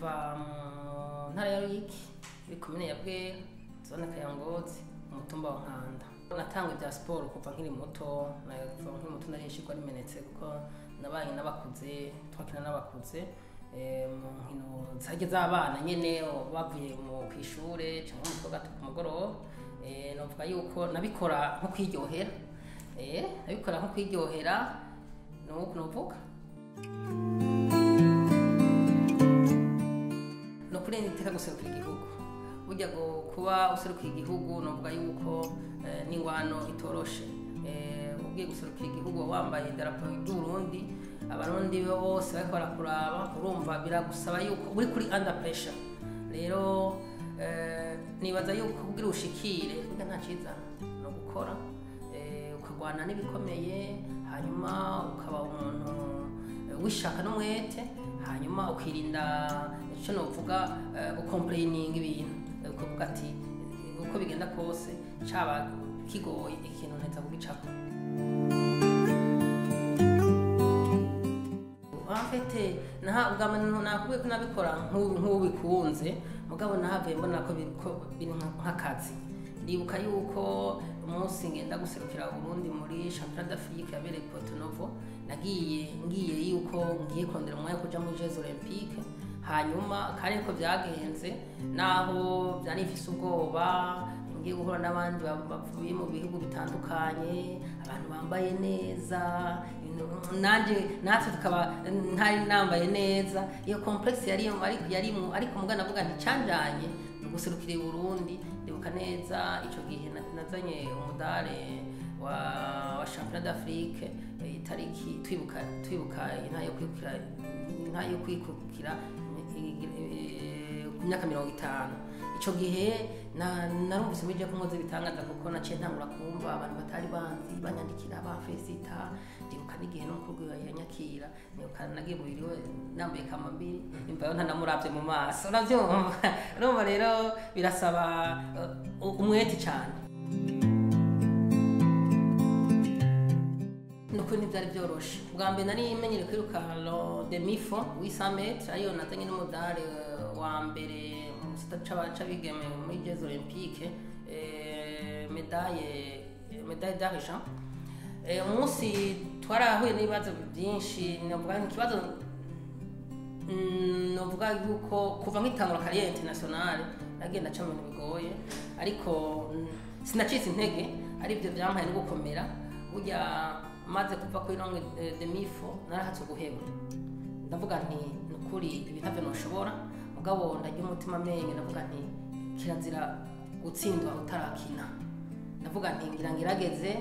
Mva mu ntara ya Ruyigi, muri komine ya Bwera, zone Kayongozi, umutumba wa Nkanda. Natangwe bya siporo kuva nkiri muto, kuva nkiri muto nari nshikwa rimenetse kuko nabanye n'abakuze, twakina n'abakuze mu nkino zajya z'abana nyene bavuye mu kwishure cyangwa mu gato ku mugoroba. Novuga yuko nabikora nko kwiryohera, nabikora nko kwiryohera nuko novuga. Nukuri niteka guserukira igihugu. Burya kuba userukira igihugu novuga yuko n'ingwano itoroshe. Ugiye guserukira igihugu wambaye idarapo ry'u Burundi, abarundi bose bariko barakuraba, urumva biragusaba yuko uri kuri under pressure. Rero nibaza yuko kugira ushikire burya nta cizana no gukora, ukagwana n'ibikomeye, hanyuma ukaba umuntu wishaka n'umwete, hanyuma ukirinda ico novuga gucomplaining ibintu, ukavuga ati uko bigenda kose caba kigoye ikintu nteza kugicako. En fait naha ubwa nakubwiye ko nabikora nk'ubikunze, mugabo nahavuye mbona ko biri nk'akazi. Ndibuka yuko umunsi ngenda guserukira Burundi muri Championnat d'Afrique yabereye Porto Novo, nagiye ngiye yuko ngiye kondera umwanya kuja muri Jeux Olympiques, hanyuma kandi ko byagenze naho byari mfise ubwoba ngiye guhura n'abandi bavuye mu bihugu bitandukanye, abantu bambaye neza, nanje natwe tukaba ntari nambaye neza. Iyo complexe yari ariko ariko mugana avuga nti canjanye guserukira Burundi. Ndibuka neza ico gihe nazanye umudare wa Championnat d'Afrique, itariki twibuka inta yo kwikukira ku myaka 50. Ico gihe narumvise muje ko nkoze bitangaza kuko naciye ntangura kumva abantu batari banzi banyandikira ba Felicita. Ndibuka n'igihe n'umukuru yanyakira, ndibuka nagiye mu biro nambaye kamambiri, imva yo ntanamuravye mu maso, uravyumva. Urumva rero birasaba umwete cyane. Nuko ntivyari byoroshe. Bwa mbere nari menyere kwiruka demi-fond 800 metres, ariyo nazanye n'umudari wa mbere mu gisata c'abigeme muri Jeux Olympiques, médaille d'argent. Umunsi twarahuye n'ibibazo byinshi, novuga ikibazo novuga yuko kuva nkitangura carrière internationale nagenda ca mu bintu bigoye, ariko sinacitse intege, arivyo vyampaye no gukomera. Burya maze kuva kuri longue demi-fond narahatse guheba, ndavuga nti nukuri ibi ntavyo noshobora, mugabo ndarya umutima amenyo, ndavuga nti kirazira gutsindwa utarakina. Ndavuga nti ngira ngerageze.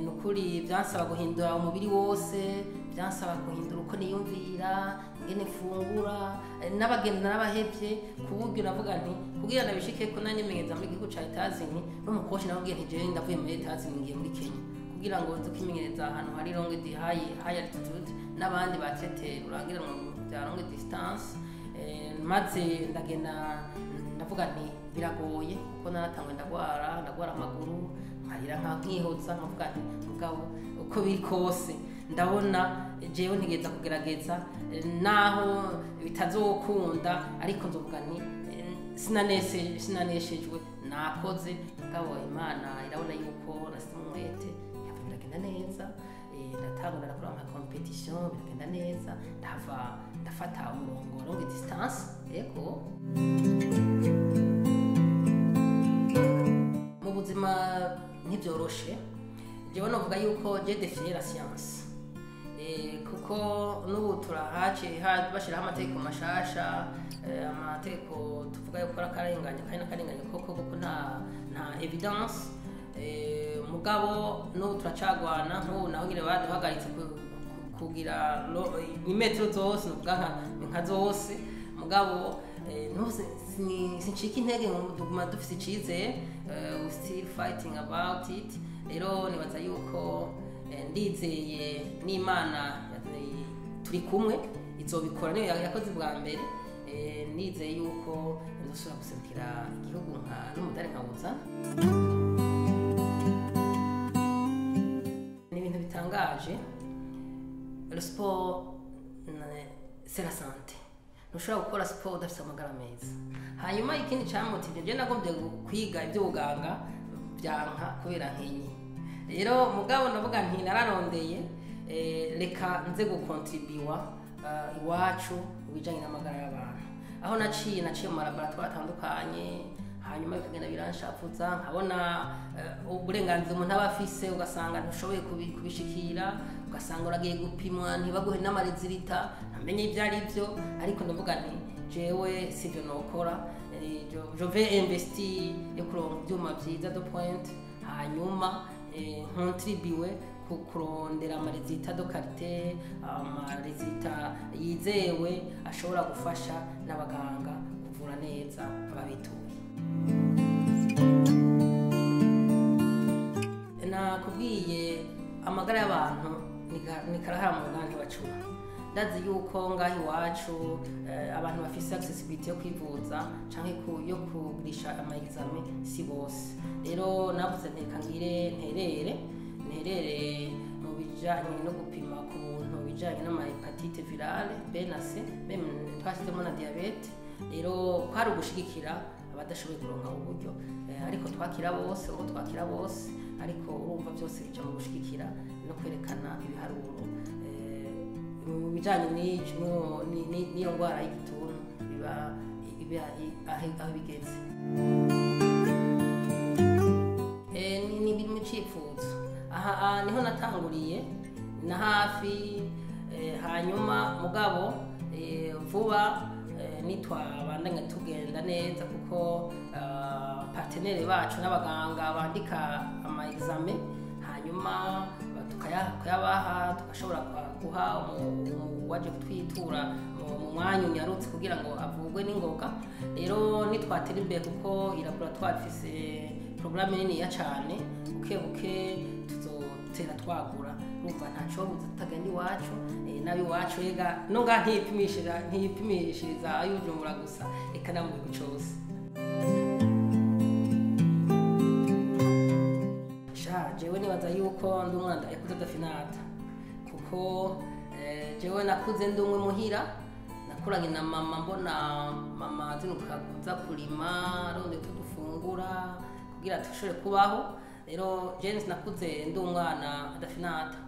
Nukuri byansaba guhindura umubiri wose, byansaba guhindura uko niyumvira, ingene mfungura, n'abagenda n'abahevye, ku buryo navuga nti kugira nabishike ko nanyemenyereza muri gihugu ca Etazini, n'umukoci nawe nti jewe ndavuye muri Etazini ngiye muri Kenya kugira ngo nze kwimenyereza ahantu hari longue high altitude n'abandi ba athlete rurangira mu bya longue distance. Maze ndagenda ndavuga nti biragoye kuko naratangwe ndagwara amaguru, nkarira nkihoza, nkavuga nti mugabo uko biri kose ndabona jewe ntigeza kugerageza naho bitazokunda, ariko nzovuga nti sinaneshejwe nakoze. Mugabo Imana irabona yuko nasize umwete, biragenda neza. Ndatangura ndakora ama competition biragenda neza, ndava ndafata umurongo longue distance. Yego mu buzima ntibyoroshe, jewe novuga yuko j'ai défié la science, kuko n'ubu turahace bashiraho amategeko mashasha, amategeko tuvuga yuko akarenganya kandi n'akarenganya koko kuko nta evidence. Mugabo n'ubu turacagwana, nk'ubu naho nyine baduhagaritse kugira imetero zose, nuvuga nka zose, mugabo sincika intege, tuguma dufise icizere, we still fighting about it. Rero nibaza yuko ndizeye n'Imana turi kumwe izobikora, niyo yakoze bwa mbere. Nizeye yuko nzosubira guserukira igihugu nka n'umudari nkawuza. Ni ibintu bitangaje. Le sport c'est la santé. Ntushobora gukora siporo udafise amagara meza. Hanyuma ikindi camotivye, je nagombye kwiga ivy'ubuganga byanka kubera nkenye. Rero mugabo ndavuga nti nararondeye, reka nze gukontribuwa iwacu mu bijanye n'amagara y'abantu. Aho naciye mu malaboratoire atandukanye, hanyuma bikagenda biranshafuza, nkabona uburenganzira umuntu aba afise, ugasanga ntushoboye kubishikira, ugasanga uragiye gupimwa ntibaguhe n'ama résultats, ntamenye ibyo ari byo. Ariko ndavuga nti jewe sivyo nokora, je vais investir yo kuronka ivyuma vyiza de pointe, hanyuma nkontribuwe ku kurondera ama résultats de qualité, ama résultats yizewe ashobora gufasha n'abaganga kuvura neza ababituye. Nakubwiye, amagara y'abantu ni karahara mu ruganda ntibacura. Ndazi yuko ngaho iwacu abantu bafise accessibility yo kwivuza canke yo kugurisha ama examen si bose. Rero navuze nteka ngire nterere mu bijanye no gupima ku buntu bijanye n'ama hépatite virale B na C, même twashyizemo na diabète. Rero kwari ugushigikira abadashoboye kuronka uburyo, ariko twakira bose, ubu twakira bose. Ariko urumva byose bija mu gushigikira no kwerekana ibiharuro mu bijanye n'iyo ndwara y'igituntu biba aho bigeze. Ni biri mu cyifuzo. Aha niho natanguriye na hafi, hanyuma mugabo vuba nitwabandanya tugenda neza, kuko partenaire bacu n'abaganga bandika ama examen, hanyuma tukayabaha, tugashobora guha uwaje kutwitura mu mwanya unyarutse kugira ngo avurwe n'ingoga. Rero nitwatera imbere, kuko iyi laboratoire ifise porogaramu niniya cane, buke buke tuzotera twagura. Urumva ntacobuza tutagenda iwacu, n'abiwacu ega no ngaha ntiyipimishiriza ay'Ubujumbura gusa, eka no mu gihugu cose. Sha, jewe nibaza yuko ndi umwana yakuze adafinata, kuko jewe nakuze ndi umwe muhira, nakuranye na mama, mbona mama azinuka kuza kurima arondera utwo dufungura kugira dushobore kubaho. Rero jewe nakuze ndi umwana adafinata,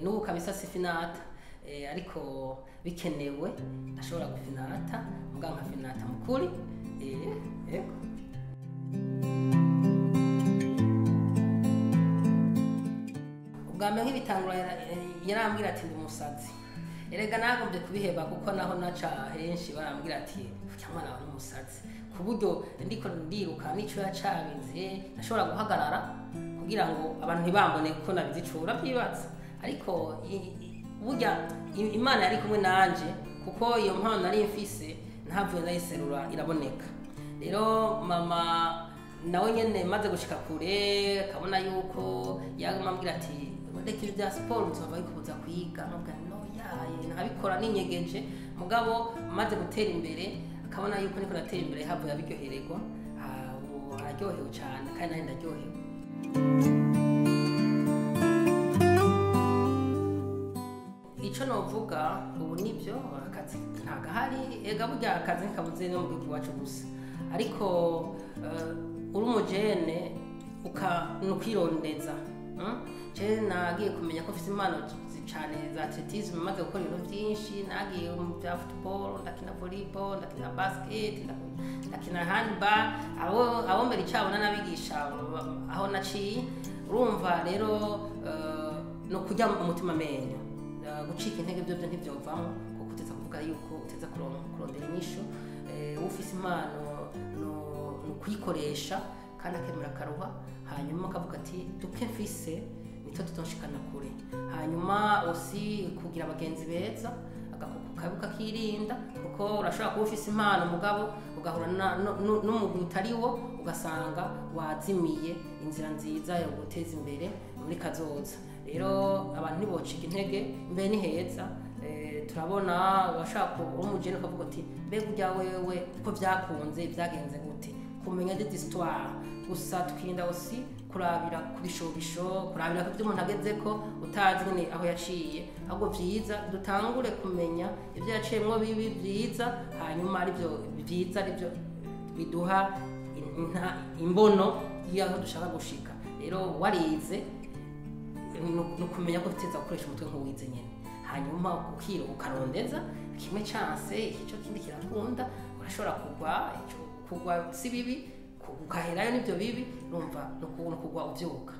n'ubu kabisa sifinata, ariko bikenewe ndashobora gufinata, mugabo nkafinata mukuri. Yego. Ubwa mbere nk'ibitangura yarambwira ati ndi umusazi. Erega nagombye kubiheba, kuko naho naca henshi barambwira ati urya mwana wawe ni umusazi, ku buryo ndiko ndiruka n'ico yacabize nashobora guhagarara kugira ngo abantu ntibambone ko nabize ico, urabyibaza. Ariko burya Imana yari kumwe nanje, kuko iyo mpano nari mfise ntavuye ndayiserura iraboneka. Rero mama nawe nyene maze gushika kure akabona yuko yaguma ambwira ati reka ibyo bya siporo nzova bikubuza kwiga, nkabwira no yaye nkabikora ninyegeje. Mugabo maze gutera imbere akabona yuko niko natera imbere, havuye abiryohererwa. Ubu araryohewe cyane kandi nanjye ndaryohewe. Ico novuga ubu nibyo, akazi ntagahari. Ega burya akazi ntikabuze no mu gihugu iwacu gusa, ariko uri umujene ni ukwirondeza. Je nagiye kumenya ko mfise impano cane za athlétisme maze gukora ibintu vyinshi. Nagiye mu bya football, ndakina volleyball, ndakina basket, ndakina handball. Abo mbere icabona n'abigisha aho naciye. Urumva rero no kurya umutima amenyo, gucika intege byo ntivyovamwo, kuko uteza kuvuga yuko uteza kurondera inyishu. Ufise impano no kuyikoresha kandi akemera akaruha, hanyuma akavuga ati duke mfise nitwo tutonshikana kure. Hanyuma osi kugira abagenzi beza, agakuku kabi ukakirinda, kuko urashobora kuba ufise impano mugabo ugahura n'umugwi utari wo, ugasanga wazimiye inzira nziza yo guteza imbere muri kazoza. Rero abantu ntibocika intege, imbere ni heza. Turabona washaka uri umujene ukavuga uti mbega urya wewe ko vyakunze, vyagenze gute? Kumenya des histoires. Gusa tukirinda aussi kurabira ku bishobisho, kurabira ku byo umuntu agezeko utazi nyine aho yaciye. Ahubwo vyiza dutangure kumenya ibyo yaciyemwo bibi, vyiza, hanyuma aribyo vyiza, aribyo biduha imbono y'aho dushaka gushika. Rero warize, ni ukumenya ko uteza gukoresha umutwe nk'uwize nyene, hanyuma ukira ukarondeza kimwe chance, ico kindi kirakunda. Urashobora kugwa, ico kugwa si bibi, ukaherayo nivyo bibi. Urumva ni ukugwa uvyuka.